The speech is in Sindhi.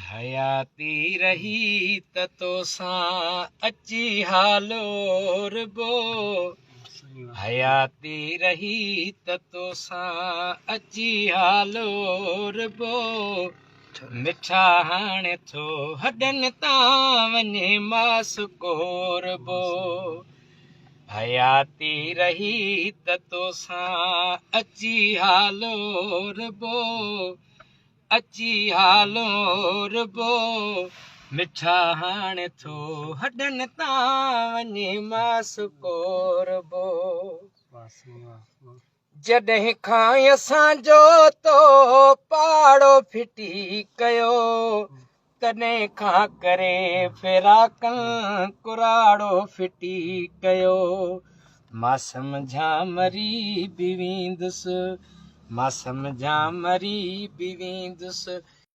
حياتي رهي ته توسان اچي حال اوربو حياتي رهي ته توسان اچي حال اوربو مٺا هاڻي ٿو هڏن تان وڃي ماس ڪوربو حياتي رهي ته توسان اچي حال اوربو اچي حالوربو مٺا هاڻي ٿو هڏن تان وڃي ماس ڪوربو. جڏهن کان اسان جو تو پاڙو ڦٽي ڪيو تڏهن کان ڪري فراقن ڪراڙو ڦٽي ڪيو مان سمجهان مري به ويندس مان سمجهان مري به ويندس.